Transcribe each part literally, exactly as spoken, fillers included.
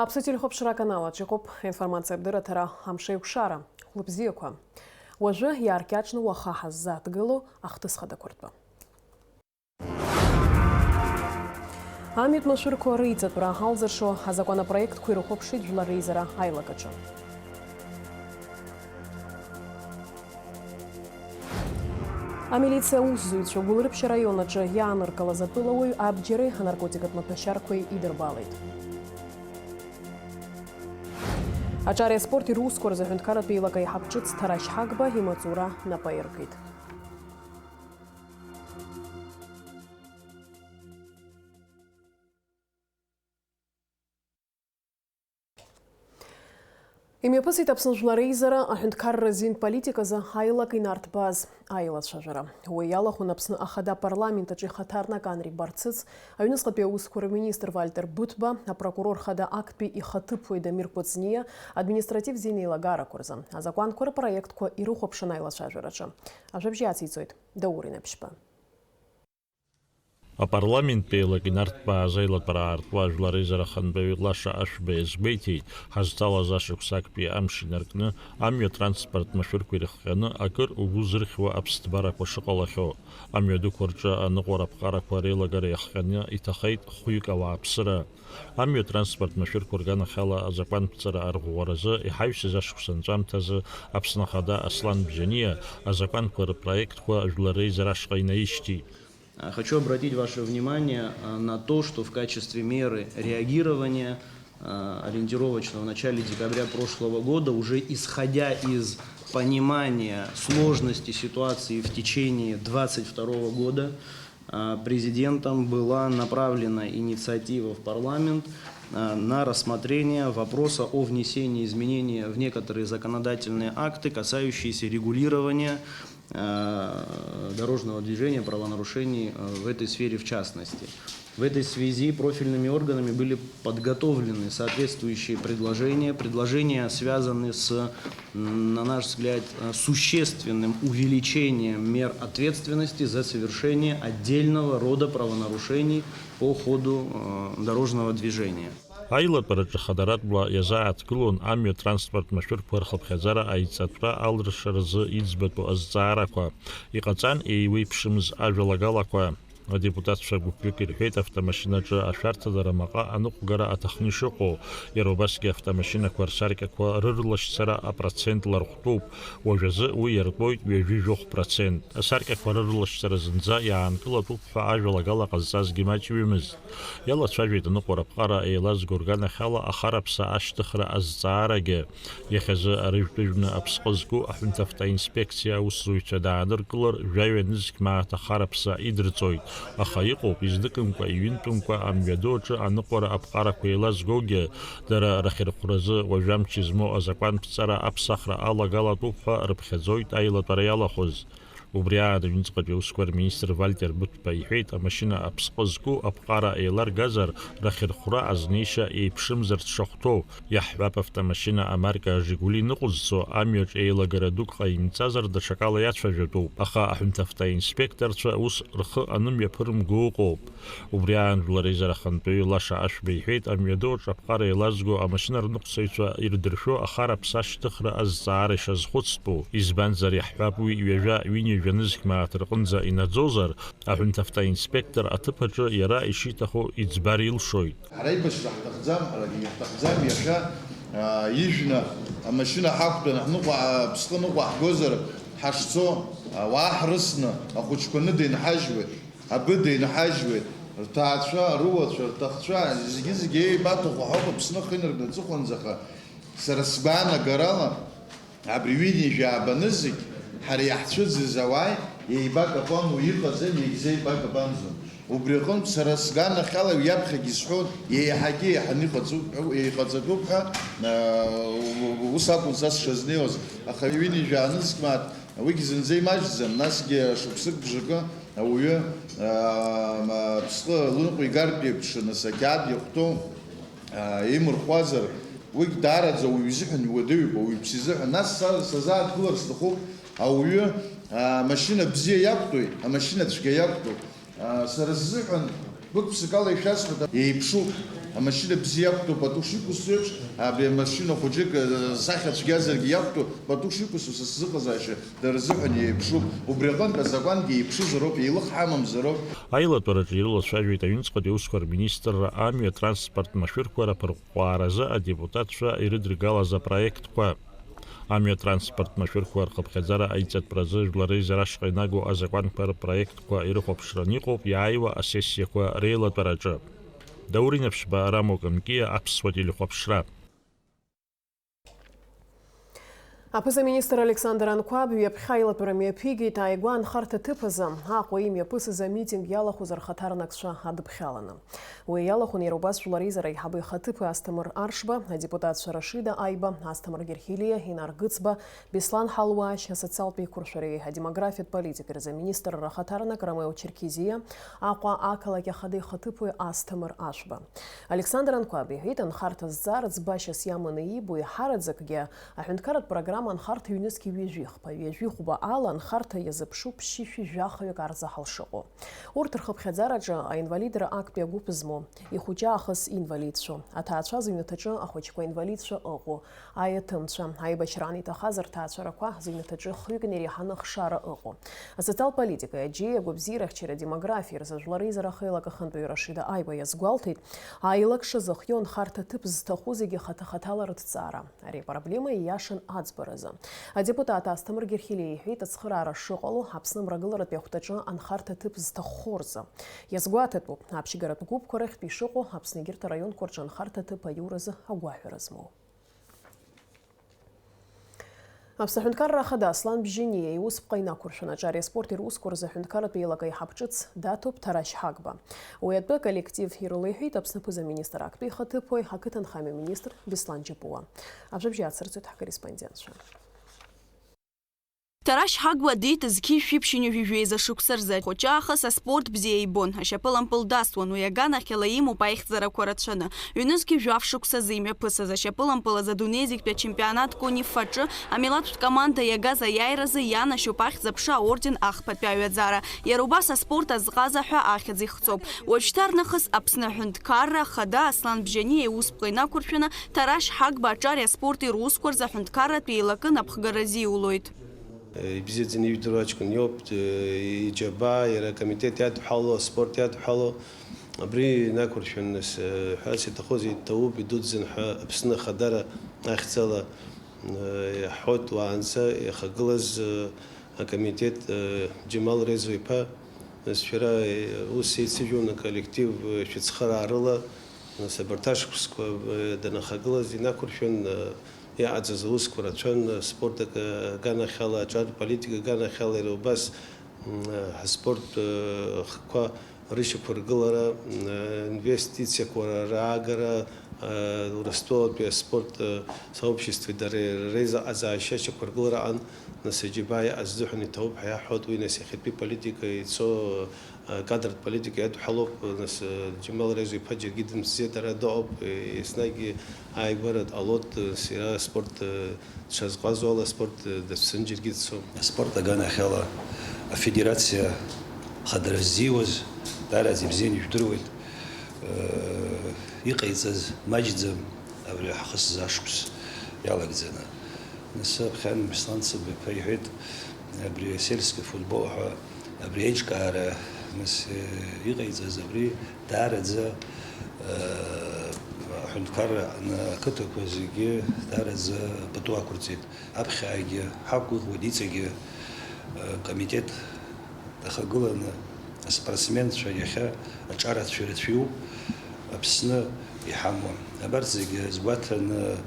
Аԥсуа телехәаԥшра аканал аҿы иҟоуп аинформациатә дырраҭара Амшеикәшара. Хәлыбзиақәа. Уажәы иааркьаҿны уаха ҳаззааҭгыло ахҭыс хадақәа ртәы. Амҩатә машәырқәа реиҵатәра алзыршо азакәанопроектқәа ирыхәаԥшит Жәлар реизара аилак аҿы. Амилициа аусзуҩцәа Гәылрыԥшь араион аҿы иааныркылаз атәылауаҩ абџьари анаркотикатә маҭәашьарқәеи идырбалеит. Аҿареи аспорти русқәа рзы аҳәынҭқарратә еилак аиҳаб ҿыц Ҭарашь Ҳагба имаҵура нап аиркит. Имҩаԥысит Аԥсны Жәлар Реизара аҳәынҭқарра азин политиказы аилак инарҭбааз аилацәажәара. Уи иалахәын Аԥсны Ахада апарламент аҿы ихаҭарнак Анри Барцыц, аҩныҵҟатәи аусқәа рминистр Вальтер Быҭәба, апрокурор хада актәи ихаҭыԥуаҩ Дамир Кәыҵниа административтә зин еилагарақәа рзы азакәанқәа рпроектқәа ирыхәаԥшын аилацәажәараҿы. Ажәабжь иациҵоит Даур Инаԥшьба. Апарламенттә еилак инарҭбааз аилатәара аартуа Жәлар Реизара Ахантәаҩы Лаша Ашәба иазгәеиҭеит, ҳазҭалаз ашықәс актәи амш инаркны амҩа транспорт машәырқәа ирыхҟьаны акыр угәы зырхьуа аԥсҭбарақәа шыҟалахьоу. Амҩадуқәа рҿы аныҟәара аԥҟарақәа реилагара иахҟьаны иҭахеит хәҩык ауааԥсыра. Амҩа транспорт машәырқәа рганахьала азакәанԥҵара арӷәӷәаразы иҳаҩсыз ашықәс анҵәамҭазы Аԥсны Ахада Аслан Бжьаниа азакәанқәа рпроектқәа Жәлар Реизара ашҟа инаишьҭит. Хочу обратить ваше внимание, а, на то, что в качестве меры реагирования, а, ориентировочно в начале декабря прошлого года, уже исходя из понимания сложности ситуации в течение двадцать второго года, а, президентом была направлена инициатива в парламент, а, на рассмотрение вопроса о внесении изменений в некоторые законодательные акты, касающиеся регулирования э, дорожного движения, правонарушений, э, в этой сфере в частности. В этой связи профильными органами были подготовлены соответствующие предложения. Предложения связаны с, м, на наш взгляд, э, существенным увеличением мер ответственности за совершение отдельного рода правонарушений по ходу, э, дорожного движения. Аилатәараҿы хадаратәла иазааҭгылон амҩа транспорт машәырқәа рхыԥхьаӡара аиҵатәра алыршаразы иӡбатәу азҵаарақәа. Иҟаҵан еиуеиԥшымыз ажәалагалақәа. Адепутатцәа гәыԥҩык ирҳәеит, автомашьынаҿы ашәарҭадара маҟа аныҟәгара аҭахны ишыҟоу, иара убасгьы автомашьынақәа рсаркьақәа рырлашьцара апроцент лархәтәуп, уажәазы уи иартәоит ҩажәи жәохә процент. Асаркьақәа рырлашьцара зынӡа иаанкылатәуп ҳәа ажәалагала ҟазҵазгьы маҷҩымызт. Иалацәажәеит аныҟәара аԥҟара еилазго рганахьала ахараԥса ашьҭыхра азҵаарагьы. Иахьазы арыжәтәыжәны аԥсҟы зку аҳәынҭавтоинспекциа аусзуҩцәа дааныркылар, жәаҩа нызқь мааҭ ахараԥса идырҵоит, аха иҟоуп, изныкымкәа, иҩынтәымкәа амҩаду аҿы аныҟәара аԥҟарақәа еилазгогьы, дара рахьырхәразы уажәы амч змоу азакәанԥҵара аԥсахра алагалатәуп ҳәа рыԥхьаӡоит аилатәара иалахәыз. Убри аан аҩныҵҟатәи аусқәа рминистр Вальтер Быҭәба иҳәеит, амашьына аԥсҟы зку аԥҟара еиларгазар, рахьырхәра азнеишьа еиԥшымзарц шахәҭоу. Иаҳҳәап, автомашьына амарка Жигули ныҟәызцо амҩаҿ еилагара дук ҟаимҵазар, даҽакала иацәажәатәуп, аха аҳәынҭавтоинспекторцәа ус рхы анымҩаԥырымго ыҟоуп. Убри аан Жәлар Реизара Ахантәаҩы Лаша Ашәба иҳәеит, амҩаду аҿы аԥҟара еилазго амашьына рныҟәцаҩцәа ирдыршәо ахараԥса ашьҭыхра азҵаара ишазхәыцтәу, избанзар, иаҳҳәап, уи ҩажәа, ҩынҩажәа нызқь мааҭ рҟынӡа инаӡозар, аҳәынҭавтоинспектор аҭыԥ аҿы иара ишиҭаху иӡбар илшоит. Ҳара аибашьра ҳҭахӡам, ҳарагьы иаҳҭахӡам иахьа, аа, ижәны амашьына ҳақәтәаны ҳныҟәа-, аԥсҟы ныҟәаҳгозар ҳашцо, ауаа ҳрысны ахәыҷқәа ныдеинҳажьуеит. Абыда инҳажьуеит, рҭаацәа, руацәа, рҭахцәа, зегьы-зегьы еибаҭаху ҳауп Аԥсны ахы инаркны аҵыхәанӡа, аха сара сгәаанагарала, абри ҩынҩажәа ааба нызқь ҳара иаҳцәыӡыз ауааи еибакапануа иҟаӡам, егьзеибакапанӡом. Убри аҟынтә сара сганахьала ҩаԥхьагьы исҳәон, еиҳагьы еиҳаны иҟаҵоуп ҳәа, еиҟаҵатәуп ҳәа, аа, ус акәын са сшазнеиуаз, аха ҩынҩажәа нызқь мааҭ Уигь зынӡа имаҷӡам, насгьы шықәсык бжакы ауаҩы, аа, аԥсҟы лыҟәигартә еиԥш, нас, ақьаад иахәҭоу, аа, имырхуазар, уигь даараӡа ауаҩы изыҳәан иуадаҩуп, ауаҩԥсы изыҳәан. Нас са сазааҭгылар сҭахуп, ауаҩы, аа, амашьына бзиа иақәтәои, амашьына цәгьа иақәтәоу? Сара сзыҳәан, гәык-ԥсыкала ишәасҳәоит, еиԥшуп. Амашьына бзиа иақәтәоу пату шиқәысҵо еиԥш, абри амашьына хәыҷык, э, сахьа цәгьазаргьы иақәтәоу пату шиқәысҵо са сзыҟазаашьа дара рзыҳәан еиԥшуп. Убри аҟынтә азакәангьы еиԥшызароуп, еилых ҳамамзароуп. Аилатәараҿы ирылацәажәеит аҩныҵҟатәи аусқәа рминистрра амҩа транспорттә машәырқәа раԥырҟәҟәааразы адепутатцәа ирыдыргалаз апроектқәа. Амҩа транспорттә машәырқәа рхыԥхьаӡара аиҵатәразы жәлар реизара ашҟа инаго азакәанқәа рпроектқәа ирыхәаԥшран иҟоуп иааиуа асессиақәа реилатәараҿы. Даур Инаԥшьба, Рамо Камкиа, Аԥсуа телехәаԥшра. Аԥыза-министр Александр Анқәаб ҩаԥхьа аилатәара мҩаԥигеит ааигәа анхарҭа ҭыԥ азы Аҟәа имҩаԥысыз амитинг иалахәыз рхаҭарнакцәа адыԥхьаланы. Уи иалахәын иара убас Жәлар Реизара аиҳабы ихаҭыԥуаҩ Асҭамыр Аршба, адепутатцәа Рашида Аиба, Асҭамыр Герхелиа, Инар Гыцба, Беслан Ҳалуашь, асоциалтә еиқәыршәареи адемографиатә политикеи рзы аминистрра рхаҭарнак Ромео Черкезиа, Аҟәа ақалақь ахада ихаҭыԥуаҩ Асҭамыр Ашәба. Александр Анқәаб иҳәеит, анхарҭа зҵаара ӡбашьас иаманы иибо, еиҳараӡакгьы аҳәынҭқарратә программа анхарҭа ҩнызқь ҩажәихԥа, ҩажәихәба ала анхарҭа иазыԥшу ԥшьышәи жәахаҩык арзаҳал шыҟоу. Урҭ рхыԥхьаӡараҿы аинвалидра актәи агәыԥ змоу, ихәыҷы аахыс инвалидцәоу, аҭаацәа зыҩнаҭаҿы ахәыҷқәа инвалидцәа ыҟоу, аиаҭымцәа, аибашьраан иҭахаз рҭаацәарақәа зыҩнаҭаҿы хҩыкны иреиҳаны ахшара ыҟоу, асоциалтә политикеи аџьеи, агәабзиарахьчара, адемографиеи рзы Жәлар Реизара ахеилак ахантәаҩы Рашида Аиба иазгәалҭеит, аилак шазыхиоу анхарҭа ҭыԥ зҭаху зегьы хаҭа-хаҭала рыҭҵаара. Ари апроблема ииашан аӡбаразы. Адепутат Асҭамыр Герхелиа иҳәеит, ацхыраара шыҟало, Аԥсны Мрагыларатәи ахәҭаҿы анхарҭа ҭыԥ зҭаххо рзы. Иазгәаҭатәуп, аԥшьгаратә гәыԥқәа рахьтә ишыҟоу, Аԥсны егьырҭ араионқәа рҿы анхарҭа ҭыԥ аиуразы агәаҳәара змоу. Аԥсны Аҳәынҭқарра Ахада Аслан Бжьаниа иусԥҟа инақәыршәаны аҿари аспорти русқәа рзы аҳәынҭқарратә еилак аиҳаб ҿыц даҭоуп Ҭарашь Ҳагба. Уи атәы аколлектив ирылеиҳәеит Аԥсны аԥыза-министр актәи ихаҭыԥуаҩ, ақыҭанхамҩа министр Беслан Џьапуа. Абжабжьы ацырҵоит ҳкорреспондентцәа. Ҭарашь Ҳагба диит зқьи жәшәи ԥшьынҩажәи жәеиза шықәса рзы. Хәыҷы аахыс аспорт бзиа ибон, ашьапылампыл дасуан, уи аганахьала имоуп аихьӡарақәа рацәаны. Ҩнызқьи жәаф шықәсазы имҩаԥысыз ашьапылампыл азы адунеи зегьтәи ачемпионат Кониф-аҿы амилаҭтә команда иагаз аиааиразы ианашьоуп Ахьӡ-аԥша аорден ахԥатәи аҩаӡара. Иара убас аспорт азҟаза ҳәа ахьӡ ихҵоуп. Уажәшьҭарнахыс Аԥсны Аҳәынҭқарра Ахада Аслан Бжьаниа иусԥҟа инақәыршәаны Ҭарашь Ҳагба аҿари аспорти русқәа рзы аҳәынҭқарратә еилакы напхгара азиулоит. Ибзиаӡаны ижәдыруа аҷкәын иоуп, иџьабаа, иара акомитет иадҳәало, аспорт иадҳәало. Абри инақәыршәан, нас, ҳәарас иаҭахузеи, иҭабуп, идуӡӡан ҳәа Аԥсны ахадара ахьӡала иаҳҳәоит уаанӡа иахагылаз акомитет, Џьамал Резо-иԥа, нас шәара ус еицыжәон аколлектив шәыцхыраарыла, нас абарҭ ашықәсқәа данахагылаз инақәыршәан, иҟаҵаз аусқәа рацәан, аспорт аганахьала, аҿар политика аганахьала, иара убас, м, ҳаспорт, э, хкқәа рышьақәыргылара, м, э, инвестициақәа раагара, э, Урыстәылатәи аспорт, э, сообществеи дареи реизыҟазаашьа ашьақәыргылара аҟан, нас, аџьабаа иҟаз азыҳәан иҭабуп ҳәа иаҳҳәоит, уи, нас, иахьатәи политика ицо, э, кадртә политика иадҳәалоуп, нас, э, Џьамал Резо-иԥа џьаргьы дымҵӡеит, ара дыҟоуп, э, еснагь ааигәара дҟалоит, э, нас, иара аспорт, э, дшазҟазо ала аспорт, э, дацәшәан џьаргьы дцом. Аспорт аганахьала афедерациа хадара ззиуаз даараӡа ибзианы ижәдыруеит, э, иҟаиҵаз маҷӡам абри ҳхысыз ашықәс иалагӡаны. Нас аԥхьан Беслан Цыба-иԥа иҳәеит, абри асельский футбол ҳәа абри аиҿкаара, нас, э, иҟаиҵаз абри даараӡа, э, аҳәынҭқарра аҟны ақыҭақәа зегьы даараӡа пату ақәырҵеит. Аԥхьаагьы ҳақәгәыӷуеит, иҵегьы, э, комитет дахагыланы аспортсменцәа иахьа аҿарацәа ирацәаҩуп Аԥсны иҳамоу. Абарҭ зегьы азгәаҭаны,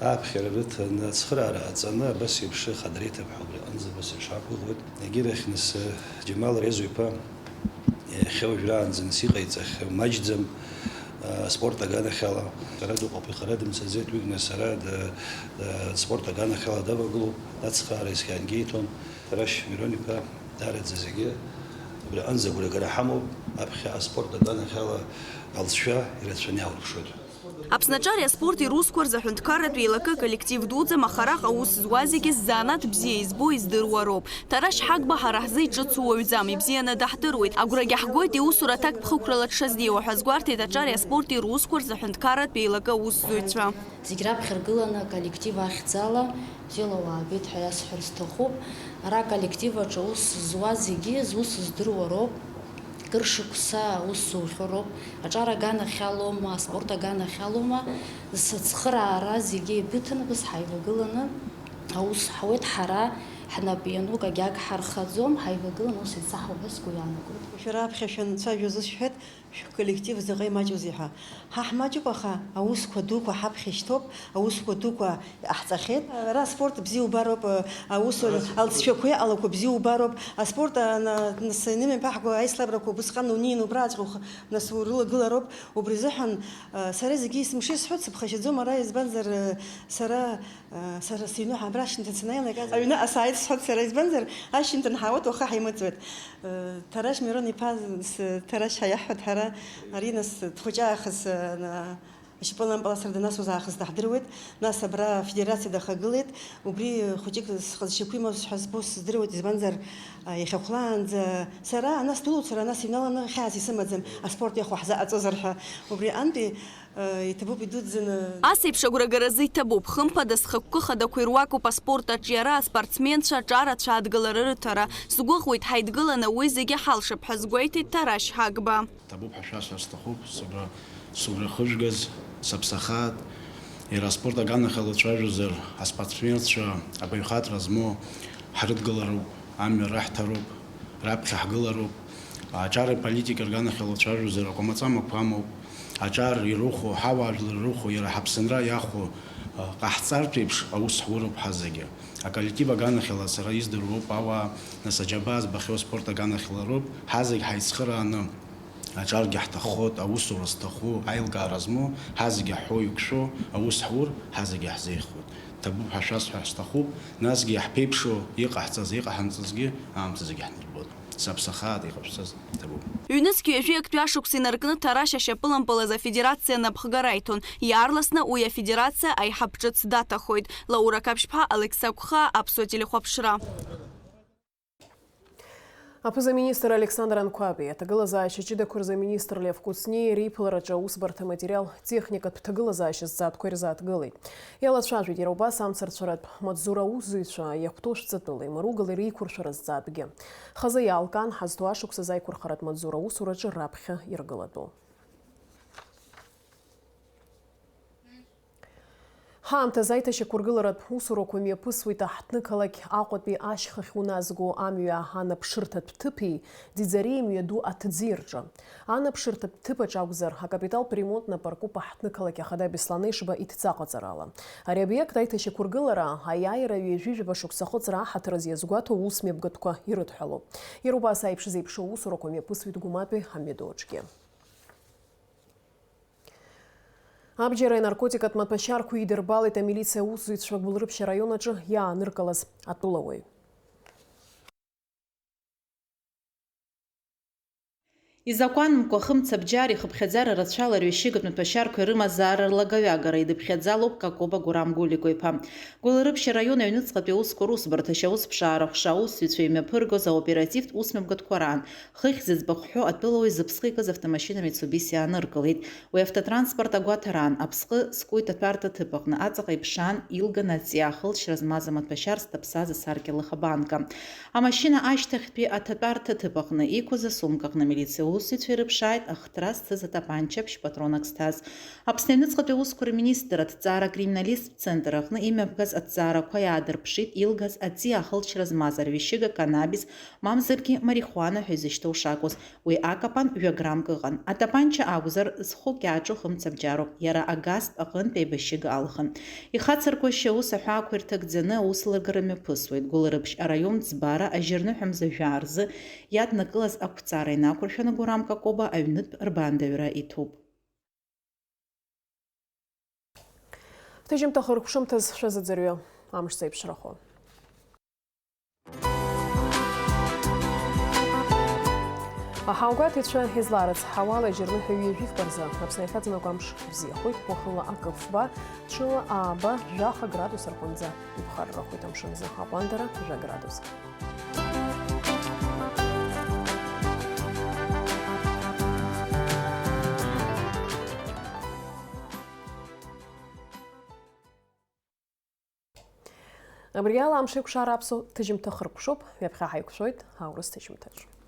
ааԥхьара рыҭаны, ацхыраара ҟаҵаны, абас еиԥш ахадара иҭап ҳәа убри аҟынӡа абас еиԥш ҳақәгәыӷуеит. Егьирахь нас, э, Џьамал Резо-иԥа иахьа уажәраанӡа нас иҟаиҵахьоу маҷӡам, э, аспорт аганахьала. Ара дыҟоуп, ихара дымцаӡеит, уигь нас ара д-, д-, аспорт аганахьала давагылоуп, ацхыраара есқьынгьы иҭон. Ҭарашь Мирон-иԥа, даараӡа зегьы убри аҟынӡа агәрагара ҳамоуп, аԥхьа аспорт аганахьала алҵшәа ирацәаны иаурԥшуеит. Аԥсны аҿари аспорти русқәа рзы аҳәынҭқарратә еилакы аколлектив дуӡӡам, аха араҟа аус зуа зегьы ззанааҭ бзиа избо, издыруа роуп. Ҭарашь Ҳагба ҳара ҳзы иҿыцу уаҩӡам, ибзианы даҳдыруеит. Агәрагьы ҳгоит иусура аҭакԥхықәрала дшазнеиуа ҳәа азгәарҭеит аҿари аспорти русқәа рзы аҳәынҭқарратә еилакы аусзуҩцәа. Зегь раԥхьа ргыланы аколлектив ахьӡала бзиала уаабеит ҳәа иасҳәар сҭахуп. Ара аколлектив аҿы аус зуа зегьы зус здыруа роуп. Кыр шықәса аус зухьоу роуп. Аҿар аганахьалоума, аспорт аганахьалоума, зцхыраара зегьы еибыҭаны, абас ҳаивагыланы аус ҳауеит. Ҳара ҳнап иану акгьы ҳархаӡом, ҳаивагыланы аус еицаҳауп ҳәа сгәы иаанагоит. Шәара аԥхьа шәанцәажәо зысшәҳәеит, шәколлектив заҟа имаҷузеи ҳәа. Ҳа ҳмаҷуп, аха аусқәа дуқәа ҳаԥхьа ишьҭоуп, аусқәа дуқәа иҟаҳҵахьеит. Ара аспорт бзиа убароуп, аусура алҵшәақәа иҟалақәо бзиа убароуп. Аспорт, а, на-, нас инымҩаԥаҳго аицлабрақәа убысҟан унеин убраҵәҟьа ух-, нас урылагылароуп. Убри азыҳәан, а, сара зегьы есымша исҳәоит, сыԥхашьаӡом ара, избанзар, а, сара, а, сара сыҩны абра Ашьынҭан санааилак, аҩныҟа сааит сҳәоит сара, избанзар, Ашьынҭан ҳаауеит, уаха ҳаимыӡуеит. Э, Ҭарашь Мирон-иԥа, с-, Ҭарашь ҳәа иаҳҳәоит ҳара, ари нас дхәыҷаахыс, э, на-, ашьапылампыл асра данасуаз аахыс даҳдыруеит, нас абра афедерациа дахагылеит, убри хәыҷык сҟазшьақәа имаз ҳәа збо сыздыруеит, избанзар, а, иахьа хәлаанӡа сара ана сдәылоуцар, ана сыҩналаны хьаас исымаӡам, аспорт иахәа ҳзаҟаҵозар ҳәа. Убри антәи Иҭабуп идуӡӡаны. Ас еиԥш агәрагаразы иҭабуп, хымԥада, зхықәкы хадақәа ируакуп аспорт аҿиара, аспортсменцәа аҿарацәа адгылара рыҭара. Сгәыӷуеит, ҳаидгыланы уи зегьы ҳалшап ҳәа азгәеиҭеит Ҭарашь Ҳагба. Ҭабуп ҳәа шәасҳәар сҭахуп, сыгәра, сыгәра хыжәгаз, саԥсахааит. Иара аспорт аганахьала уцәажәозар, аспортсменцәа абаҩхатәра змоу ҳрыдгылароуп, амҩа раҳҭароуп. Раԥхьа ҳгылароуп. Аҿар аполитика рганахьала уцәажәозар, акәамаҵамақәа амоуп. Аҿар ирыхәо, ҳауаажәлар ирыхәо, иара ҳаԥсынра иахәо, а, ҟаҳҵартә еиԥш аус ҳуроуп ҳазегьы. Аколлектив аганахьала сара издыруоуп ауаа, нас аџьабаа збахьоу аспорт аганахьала роуп, ҳазегь ҳаицхырааны аҿаргьы ҳҭаххоит, аусура зҭаху, аилкаара змоу, ҳазегьы ҳҳәо иқәшәо аус ҳур, ҳазегьы ҳзеиӷьхоит. Ҭабуп ҳәа шәасҳәар сҭахуп, насгьы иаҳԥеиԥшу, иҟаҳҵаз, иҟаҳамҵазгьы аамҭа зегьы ҳнарбоит. Саԥсахааит, иҟашәҵаз ҭабуп. Ҩнызқь ҩажәи актәи ашықәс инаркны Ҭарашь ашьапылампылаз афедерациа напхгара иҭон. Иаарласны уи афедерациа аиҳаб ҿыц даҭахоит. Лаура Қаԥшьԥҳа, Алықьса Гәхаа, Аԥсуа телехәаԥшра. Аԥыза-министр Александр Анқәаби аҭагылазаашьа ҷыдақәа рзы аминистр Лев Кәыҵниа иреиԥылараҿы аусбарҭа материал техникатә ҭагылазаашьа зҵаатәқәа ирзааҭгылеит. Иалацәажәеит иара убас амцарцәаратә Мадзура аусзуҩцәа иақәтәоу шәҵатәыла имаругалеи реиқәыршәара зҵаатәгьы. Хазы иаалкаан ҳазҭоу ашықәсазы аиқәырхаратә Маҵзура аусураҿы раԥхьа иргылатәу. Ҳаамҭазы аиҭашьақәыргыларатә усурақәа мҩаԥысуеит аҳҭнықалақь Аҟәатәи ашьхахь уназго амҩа анаԥшырҭатә ҭыԥи Ӡиӡареи мҩаду аҭӡи рҿы. Анаԥшырҭатә ҭыԥ аҿы акәзар, акапиталтә ремонт напаркуп аҳҭнықалақь ахада Беслан Ешба иҭҵааҟаҵарала. Ари аобиект аиҭашьақәыргылара аиааира ҩажәи жәаба шықәса ахыҵра аҳаҭыр азы иазгәаҭоу аусмҩаԥгатәқәа ирыдҳәалоуп. Иара убас аиԥш зеиԥшу аусурақәа мҩаԥысуеит Гәыматәи амҩаду аҿгьы. Абџьар анаркотикатә маҭәашьарқәа идырбалеит амилициа аусзуҩцәа Гәылрыԥшь араион аҿы иааныркылаз атәылауаҩ. Изакәанымкәа хымца бџьар ихыԥхьаӡара рацәала рҩашьыгатә маҭәашьарқәа ирымазаара рлагаҩагара идыԥхьаӡалоуп Какоба Гурам Гулико-иԥа. Гәылрыԥшь араион аҩныҵҟатәи аусқәа русбарҭа ашьаусԥшаара ҟәша аусзуҩцәа имҩаԥыргоз аоперативтә усмҩаԥгатәқәа раан, хыхь зыӡбахә ҳәоу атәылауаҩ зыԥсҟы икыз автомашьына Мицубиси ааныркылеит. Уи автотранспорт агәаҭараан, аԥсҟы зкуеит аҭәарҭа ҭыԥ аҟны, аҵаҟа иԥшаан, илганы аҵиаа ахылҵшьҭра змаз амаҭәашьар зҭаԥсаз асаркьа лыхабаанка. Амашьына ашьҭахьтәи аҭатәарҭа ҭыԥ аҟны иқәыз асумка аҟны амилициа аусзуҩцәа ирыԥшааит ахҭра зцыз атапанча ԥшь патронак зҭаз. Аԥсны аҩныҵҟатәи аусқәа рминистр аҭҵаара акриминалисттә центр аҟны имҩаԥгаз аҭҵаарақәа иаадырԥшит илгаз аҵиаа ахылҵшьҭра змаз арҩашьыга канабис, мамзаргьы марихуана ҳәа изышьҭоу шакәыз. Уи акапан жәа граммк ыҟан. Атапанча акәзар, зхәы кьаҿу хымца бџьаруп, иара агазтә аҟынтә еибашьыга алхын. Ихацыркуашьа аус аҳәаақәа ирҭагӡаны аусеилыргара мҩаԥысуеит. Гәылрыԥшь араион ӡбара ажьырныҳәа мза жәаа рзы иаднакылаз ақәҵара инақәыршәаны Гурам Какоба аҩнытә рбаандаҩра иҭоуп. Ҭыжьымҭа хыркәшымҭаз шәазыӡырҩы, амш зеиԥшрахо. Ҳаугәаҭаҩцәа изларыцҳауала, џьарныҳәа ҩажәи фба рзы Аԥсны иахьаҵанакуа амш бзиахоит, уахынла акы фба, ҽынла ааба, жәаха градус рҟынӡа иԥхаррахоит амшынзы, аҟәандара жәа градус. Абри ала амш еиқәшара аԥсуа ҭыжьымҭа хыркәшоуп, ҩаԥхьа ҳаиқәшәоит аурыс ҭыжьымҭаҿ.